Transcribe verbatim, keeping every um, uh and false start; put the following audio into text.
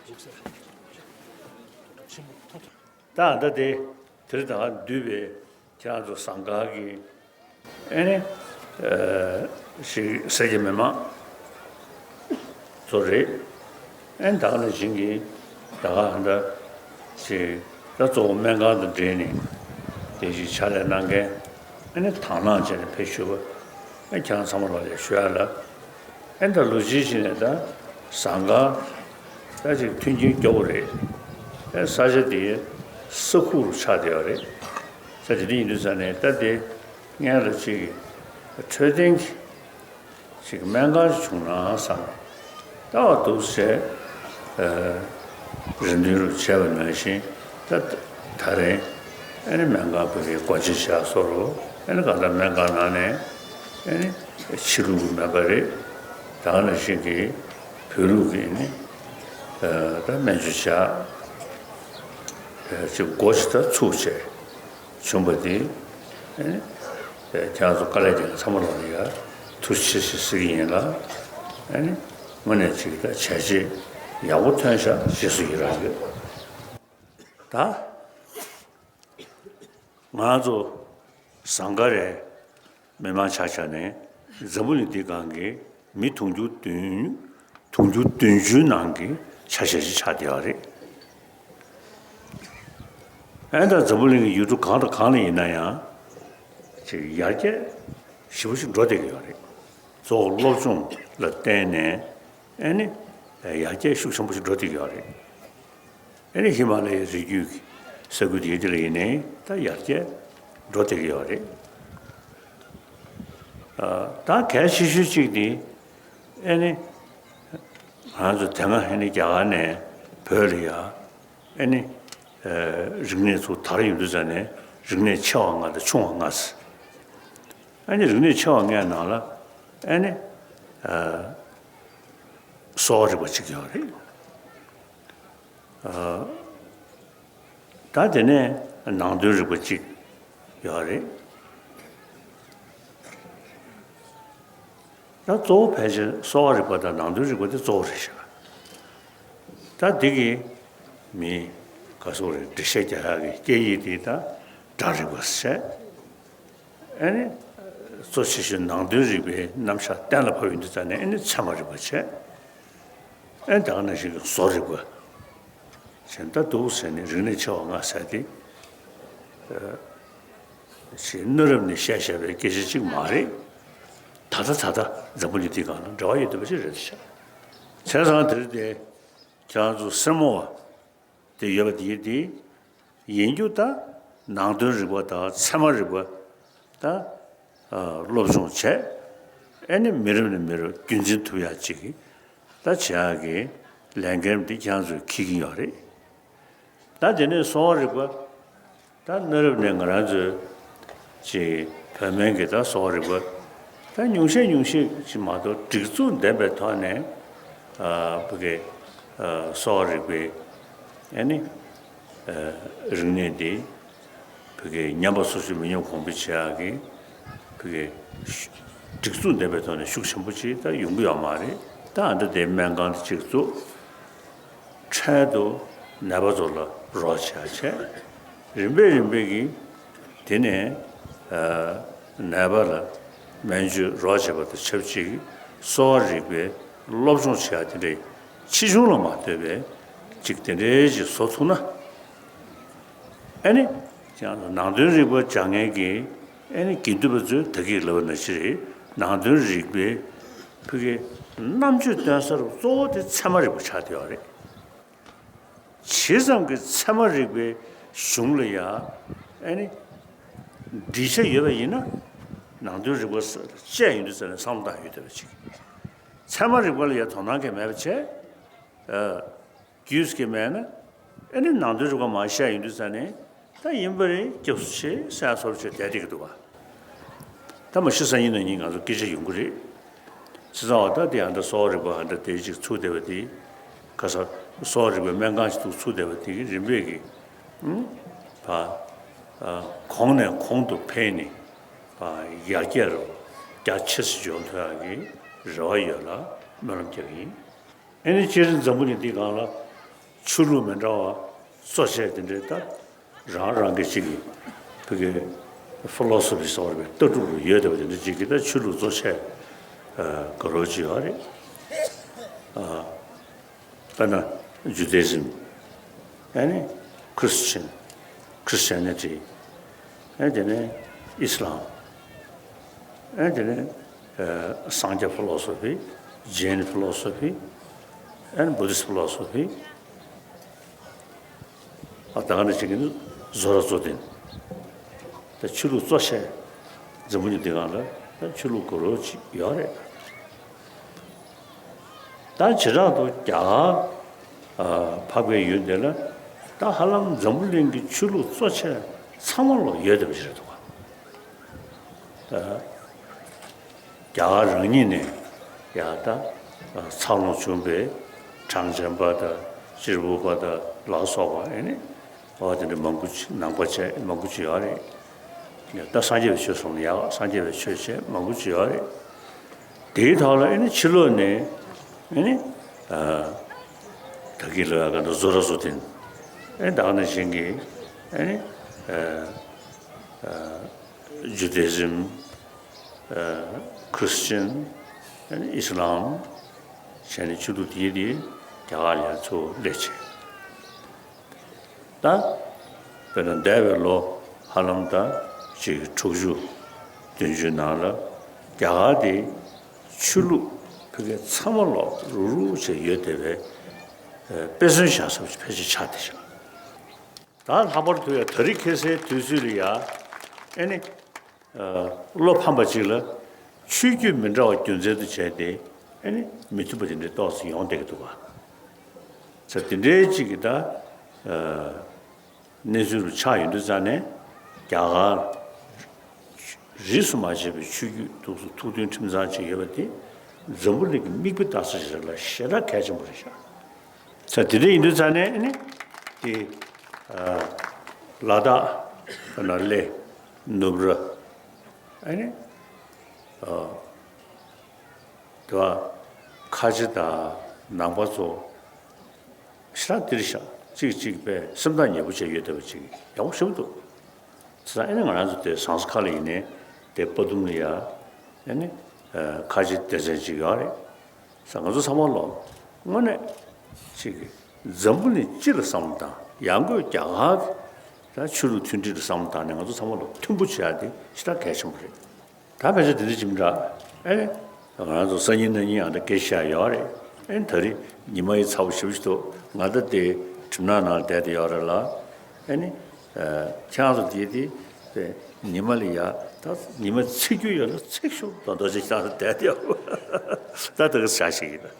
ད་ད་དེ་དེར་ད་འདུས་པའི་ཁྱེད་རང་ཚོ་ཟངས་དཀར་གྱི་ཨེ་ནི་ཞིག་སེར་སྐྱ་མི་མང་ཚོ་རེད། ཨེ་ནི་ད་ག་ནང་བཞིན་གྱི་ད་ག་ཧ་འདྲ་ཞིག་ད་གཙོ་བོ་སྨན་ཁང་དང་འབྲེལ་ནས་དེ་ཞིག་ཕྱག་ལས་གནང་མཁན་ཨེ་ནི་དང་བླངས་བྱས་ནས་ཕེབས་ཞུ་བ་ཨེ་ཁྱེད་རང་ཚང་མ་ལ་ལ་ཞུ་ཡ་ལ། ཨེ་ད་ལོ་རྒྱུས་ཤིག་ནས་ད་ཟངས་དཀར་ད་ཅིག་མཐུན་རྐྱེན་སྐྱོ་བོ་རེད། ཨེ་ས་ཆ་དེ་ས་ཁུག་རུ་ཆགས་བསྡད་ཡོད་རེད། ས་དེ་འདྲ་ཡིན་དུས་ཙང་ནས་ད་དེ་སྔོན་ལ་ཅིག་འཕྲོད་བསྟེན་གྱི་ཅིག་སྨན་ཁང་ཞིག་བྱུང་ན་བསམ། ད་བ་འདུག་ཟེར། རེ་འདུན་རུ་བྱས་པ་ནང་བཞིན་ད་ད་རེས་ཨ་ནི་སྨན་ཁང་བོད་ཀྱི་སྒོ་འབྱེད་བྱས་སོ་རུ་ཨ་ནི་གང་ལྟར་སྨན་ཁང་ནང་ནས་ཨ་ནི་ཕྱི་ལུགས་ཀྱི་སྨན་པ་རེད། ད་ག་ནང་བཞིན་གྱི་བོད་ལུགས་ཀྱི་ཨ་ནི་ད་སྨན་བཅོས་བྱས་ཅིག་སྒོ་ཞིག་ད་ཚུགས་བྱས། བྱུང་བ་དེ། ཨེ་ནི། ཁྱེད་རང་ཚོ་དཀའ་ལས་བརྒྱབ་ཚང་མ་ལོག་ནས་ཡ། ཐུགས་རྗེ་ཆེ་ཞེས་ཟེར་གྱི་ཡིན་ལ། ཨེ་ནི། དངོས་གནས་ཅིག་ད་བྱས་རྗེས་ཡག་པོ་ཐོན་ཤག་རྗེས་སུ་ཡི་རང་ཡོད། ད། ང་ཚོ་ཟངས་དཀར་རའི་མི་མང་ཆ་ཆ་ནས་འཛམ་བུ་གླིང་འདི་སྒང་གི་མི་དུང་ཕྱུར་བདུན། དུང་ཕྱུར་བདུན་ཅུའི་ནང་གི་ཆ་ཤས་ཤིག་ཆགས་བསྡད་ཡོད་རེད། ཨེ་ད་འཛམ་བུ་གླིང་གི་ཡུལ་གྲུ་གང་དང་གང་ལ་ཡིན་ན་ཡང་ཅིག་ཡར་རྒྱས་ཞེ་པོ་ཞིག་འགྲོ་བསྡད་ཀྱི་ཡོད་རེད། གཙོ་བོ་སློབ་སྦྱོང་ལ་བརྟེན་ནས་ཨེ་ནི་ཡར་རྒྱས་ཤུགས་ཆེན་པོ་ཞིག་འགྲོ་བསྡད་ཀྱི་ཡོད་རེད། ཨེ་ནི་ཧི་མ་ལ་ཡའི་རི་རྒྱུད་ཀྱི་ས་ཁུལ་དེ་དེ་ལ་ཡིན་ནའི་ད་ཡར་རྒྱས་འགྲོ་བསྡད་ཀྱི་ཡོད་རེད། ཨ་ད་གལ་ཆེ་ཤོས་གཅིག་དེ་ཨེ་ནི་ང་ཚོ་དེ་སྔ་ཨེ་ནི་རྒྱ་གར་ནས་བོད་ལ་ཡ་ཨེ་ནི་ཨ་རིག་གནས་ཚུར་དར་ཡོང་དུས་ཙང་ནས་རིག་གནས་ཆེ་བ་ལྔ་དང་ཆུང་བ་ལྔ་ཟེར། ཨེ་ནི་རིག་གནས་ཆེ་བ་ལྔའི་ནང་ལ་ཨེ་ནི་ཨ་གསོ་བ་རིག་པ་གཅིག་ཡོད་རེད། ཨ་ད་དེ་ནས་ནང་དོན་རིག་པ་གཅིག་ཡོད་རེད། ད་གཙོ་བོ་ཕལ་ཆེར་གསོ་བ་རིག་པ་དང་ནང་དོན་རིག་པ་དེ་གཙོ་བོ་རེད་ཤག་ད་འདི་གི་མི་ག་སོག་རེད་འགྲེལ་བཤད་རྒྱག་ཡག་གི་སྐད་ཡིག་དེ་ད་སྒྲ་རིག་པ་ཟེར། ཨ་ནི་གཙོ་ཆེ་ཤོས་ནང་དོན་རིག་པའི་རྣམ་གཞག་གཏན་ལ་ཕབ་ཡོང་དུས་ཙང་ནས་ཨ་ནི་ཚད་མ་རིག་པ་བྱས། ཨ་ནི་ད་ག་ནང་བཞིན་གྱི་བཟོ་རིག་པ་བྱས། ད་འདུག་ཟེར་ནས་རིག་གནས་ཆེ་བ་ལྔ་ཟེར་ཏེ། ཞེས་གནའ་རབས་ནས་བཤད་བཞག་པའི་སྐད་ཆ་གཅིག་མ་རེད། ད་ལྟ་ད་ལྟ་འཛམ་བུ་གླིང་འདི་སྒང་ལ་འབྲེལ་བ་ཡོད་བསྡད་པ་ཞིག་རེད་ཤག་བྱས་ཙང་དེར་བརྟེན་ཁྱེད་རང་ཚོ་སེར་མོ་བ་དེ་ཡོད་པ་དེ་དེ་ཡིན་རྒྱུ་ད་ནང་དོན་རིག་པ་དང་ཚད་མ་རིག་པ་ད་ཨ་སློབ་སྦྱོང་བྱས། ཨེ་ནི་མི་རབས་ནས་མི་རབས་རྒྱུན་འཛིན་ཐུབ་ཡག་ཅིག་ད་བྱེད་ཡག་གི་ལས་འགན་འདི་ཁྱེད་རང་ཚོས་འཁྱེར་གྱིན་ཡོད་རེད། ད་དེ་ནས་གསོ་བ་རིག་པ། ད་གནའ་རབས་ནས་ང་རང་ཚོའི་ཅིག་བོད་སྨན་གྱི་ད་གསོ་བ་རིག་པ། ད་ཉུང་ཤས་ཉུང་ཤས་ཅིག་མ་གཏོགས་སྒྲིག་འཛུགས་ལྡན་པའི་ཐོག་ནས་ཨ་བོད་ཀྱི་ཨ་གསོ་བ་རིག་པའི་ཨ་ནི་ཨ་རིག་གནས་འདི་བོད་ཀྱི་ཉམས་པ་སོར་ཆུད་མི་ཉམས་གོང་འཕེལ་བྱེད་ཡག་གི་བོད་ཀྱི་སྒྲིག་འཛུགས་ལྡན་པའི་ཐོག་ནས་ཤུགས་ཆེན་པོ་ཅིག་ད་ཡོང་གི་ཡོད་མ་རེད། ད་ཨ་འདྲ་དེ་སྨན་ཁང་དེ་ཅིག་བཙུགས། འཕྲལ་དུ་ནད་པ་ཚོ་ལ་རོགས་བྱས་བྱས། རིམ་པས་རིམ་པས་ཀྱིས་དེ་ནས་ཨ་ནད་པ་ལ་སྨན་བཅོས་རོགས་བྱས་པ་དང་ཆབས་ཅིག་གསོ་བ་རིག་པའི་སློབ་སྦྱོང་བྱེད་ཡག་དེ་འདྲའི་ཆེ་ཆུང་ལ་མ་ལྟོས་པའི་ཅིག་དེ་འདྲའི་ཅིག་བཟོ་ཐུབ་ན། ཨ་ནི་ཀྱང་ནང་དོན་རིག་པ་སྦྱང་མཁན་གྱི་ཨ་ནི་དགེ་འདུན་པ་ཚོས་ད་གིན་ལབ་པ་ནང་བཞིན་རེད། ནང་དོན་རིག་པའི་ཕ་གི་རྣམ་དཔྱོད་སྟོན་ས་རུ་གཙོ་བོ་དེ་ཚད་མ་རིག་པ་ཆགས་བསྡད་ཡོད་རེད། ཇི་ཙམ་གྱི་ཚད་མ་རིག་པའི་གཞུང་ལ་ཡ་ཨ་ནི་འདྲིས་ཆ་ཡོད་པ་ཡིན་ན་ནང་དོན་རིག་པ་བཅས་ཡིན་དུས་ཙམ་ནས་བསམ་བློ་བཏང་ཡོད་བསྡད་པ་ཅིག་ཚད་མ་རིག་པ་ལ་ཡ་དོ་སྣང་གང་མེད་པ་བྱས། ཨ། རྒྱུས་ཀྱི་མེད་ན། ཨེ་ནི་ནང་དོན་རིག་པ་མ་བཤད་ཡོང་དུས་ཙ་ནས། ད་ཡིན་པ་རེད་སྐྱབས་སུ་མཆི་སེམས་སོར་ཆུད་བསྡད་བསྡད་ཀྱི་འདུག་བ། ད་མ་གཞི་སང་ཉིན་གནངས་ཉིན་ང་ཚོ་སྐད་ཆ་ཡོང་གི་རེད། བྱས་ཙང་བ་ད་དེ་ཨ་འདྲ་གསོ་བ་རིག་པ་ཨ་འདྲ་དེ་ཅིག་ཚུགས་བསྡད་པ་དེ། ཁ་ས་གསོ་བ་རིག་པའི་སྨན་ཁང་ཞིག་ཏུ་ཚུགས་བསྡད་པ་དེ་གི་རིམ་པས་ཀྱི། ཨུམ། ཕ། ཨ། གོང་ནས་གོང་དུ་འཕེལ་ནས། ཕ། ཡར་རྒྱས་རུ་རྒྱ་ཆེ་སུ་འཇོག་ཐུབ་ཡག་གི་རེ་བ་ཡོད་ལ་སྨོན་ལམ་རྒྱག་གི་ཡིན། ཨེ་ནི་སྤྱིར་འཛམ་བུ་གླིང་འདི་སྒང་ལ་ ཆོས་ལུགས་མི་འདྲ་བ་གཙོ་ཆེ་དེ་འདྲའི་ད་རང་རང་གི་གཅིག་གི་ཕ་གི་ཕི་ལོ་སོ་ཕི་ཟེར་བ་རེད་པས། ལྟ་གྲུབ་རུ་ཡོད་བསྡད་པ་དེ་འདྲ་གཅིག་གི་ད་ཆོས་ལུགས་གཙོ་ཆེ་ག་རོ་ཅིག་ཡོད་རེད། དཔེར་ན་ཇུ་དེ་ཟིམ། ཨ་ནི་ཁྲི་སི་ཆན། Christianity། ཨ་ནི་དེ་ནས་ཨིས་ལམ། ཨ་ནི་དེ་ནས་སངས་རྒྱས་ཕི་ལོ་སོ་ཕི། ཇེན་ཕི་ལོ་སོ་ཕི། ཨ་ནི་བུ་དིསྟ་ཕི་ལོ་སོ་ཕི། ཨ་ད་ག་ནང་བཞིན་གྱི་ནི་བཟོ་ར་གཙོ་བསྟེན། ད་ཆོས་ལུགས་གཙོ་ཆེ་འཛམ་བུ་གླིང་འདི་སྒང་ལ་ད་ཆོས་ལུགས་ག་རོ་ཅིག་ཡོད་རེད། ད་བྱེ་བྲག་ཏུ་རྒྱ་གར་འཕགས་པའི་ཡུལ་འདི་ལ་ད་ཧ་ལམ་འཛམ་བུ་གླིང་གི་ཆོས་ལུགས་གཙོ་ཆེ་ཚང་མ་ལོ་ཡོད་བསྡད་པ་ཞིག་རེད་འདུག་ག་ད་རྒྱ་གར་རང་ཉིད་ནས་ཡང་ད་འཚར་ལོངས་བྱུང་བའི་གྲངས་ཅན་པ་དང་གཅེར་བུ་པ་དང་ལ་སོགས་པ་ཨེ་ནི་འོ་དེ་འདྲ་མང་པོ་ཅིག་ནང་པ་བྱས་མང་པོ་ཅིག་ཡོད་རེད། ད་སངས་རྒྱས་པའི་ཆོས་སོང་ན་ཡང་སངས་རྒྱས་པའི་ཆོས་བྱས་མང་པོ་ཅིག་ཡོད་རེད། དེའི་ཐོག་ལ་ཨེ་ནི་ཕྱི་ལོགས་ནས་ཨེ་ནི་ད་གིན་ལ་ཡ་ག་འདྲ་བཟོ་ར་བཟོ་དེ་ཨེ་ད་ག་ནང་བཞིན་གྱི་ཨེ་ནི། ཇུ་དེ་ཟིམ། ཁྲི་སི་ཆན། ཨིས་ལམ། བྱས་ནས་ཆོས་ལུགས་དེ་དེ་རྒྱ་གར་ལ་ཚུར་སླེབས་བྱས། ད་དཔེར་ན་འདས་པའི་ལོ་ཧ་ལམ་ད་ཅིག་དྲུག་ཅུ་བདུན་ཅུ་ནང་ལ་རྒྱ་གར་དེ་ཆོས་ལུགས་ཕ་གི་ཚང་མ་ལོག་རུག་རུག་བྱས་ཡོད་བསྡད་པའི་དཔེ་མཚོན་བཞག་ས་ཕལ་ཆེར་ཆགས་བསྡད་བཞག་ད་ལྷག་པར་དུ་ཡང་ད་རེས་ཁ་སང་དུས་ཚོད་ལ་ཡ་ཨེ་ནི་བློ་ཕམ་པ་ཅིག་ལ་ཆོས་བརྒྱུད་མི་འདྲ་བ་རྒྱུ་མཚན་དུ་བྱས་ཏེ་ཨེ་ནི་མི་མཐུན་པ་དེ་འདྲའི་ཏོག་ཙམ་ཡོང་བསྡད་ཀྱི་འདུག་ག་ཚ་དེ་འདྲའི་ཅིག་གི་ད་གནས་ཚུལ་རུ་ཆགས་ཡོང་དུས་ཙང་ནས་རྒྱ་གར་རིས་སུ་མ་ཆད་པའི་ཆོས་བརྒྱུད་འདུག་སུ་ཐུགས་མཐུན་ཁྲིམས་གཙང་ཅིག་ཡོད་པ་དེ་འཛམ་བུ་གླིང་གི་མིག་དཔེ་ལྟ་ས་ཞིག་ལ་ཞེ་དྲག་གལ་ཆེན་པོ་རེད་ཤག་ཚ་དེ་འདྲ་ཡིན་དུས་ཙང་ནས་ཨ་ནི་དེ་ལ་དྭགས་ན་སླེ་ནུབ་ར་ཨ་ནི་དེ་བ་ཁ་ཆེ་དང་ནང་པ་ཚོ་ཞེ་དྲག་དེ་རེད་ཤག་གཅིག་གཅིག་པས་སེམས་ཐག་ཉེ་པོ་བྱས་ཡོད་བསྡད་པ་ཅིག་ཡག་པོ་ཞེ་པོ་འདུག་དེ་ཙང་ཨ་ནི་ང་རང་ཚོ་དེ་ཟངས་གསེར་ཁ་ལ་ཡིན་ནའི་དེ་དཔའ་གཏུམ་ལ་ཡ་ཨ་ནི་ཁ་ཆེ་སྡེ་ཚན་ཅིག་ཡོད་རེད། ས་ང་ཚོ་ཚང་མ་ལོ་དངོས་གནས་ཅིག་འཛམ་བུ་གླིང་སྤྱི་ལ་བསམ་བློ་བཏང་ཡང་སྒོས་རྒྱ་གར་ད་ཆོས་ལུགས་མཐུན་སྒྲིལ་ལ་བསམ་བློ་བཏང་ནས་ང་ཚོ་ཚང་མ་ལོ་མཐུན་པོ་བྱེད་ཡ་དེ་ཞེ་དྲག་གལ་ཆེན་པོ་རེད། ད་ཕལ་ཆེར་དེ་འདྲ་ཅིག་མི་འདྲ་ཨེ་ང་རང་ཚོ་སང་ཉིན་གནངས་ཉིན་ཨ་འདྲ་སྐད་ཆ་ཡོད་རེད་ཨེ་ད་རེས་ཉི་མ་ཡི་ཚ་བོ་ཞེ་པོ་ཞིག་འདུག་ང་ད་དེ་གྲིབ་ནག་ནང་བསྡད་དེ་ཡོད་རེད་ལ་ཨེ་ནི་ཁྱེད་རང་ཚོ་དེ་དེ་ཉི་མ་ལ་ཡ་ད་ཉི་མ་ཚིག་རྒྱུ་ཡོད་ན་ཚིག་ཤོག་ད་འདོད་ཆེ་ཁྱེད་རང་ཚོ་བསྡད་དེ་ཡོད་ད་དེ་ག་ས་ཞིག་ཡིན་ད།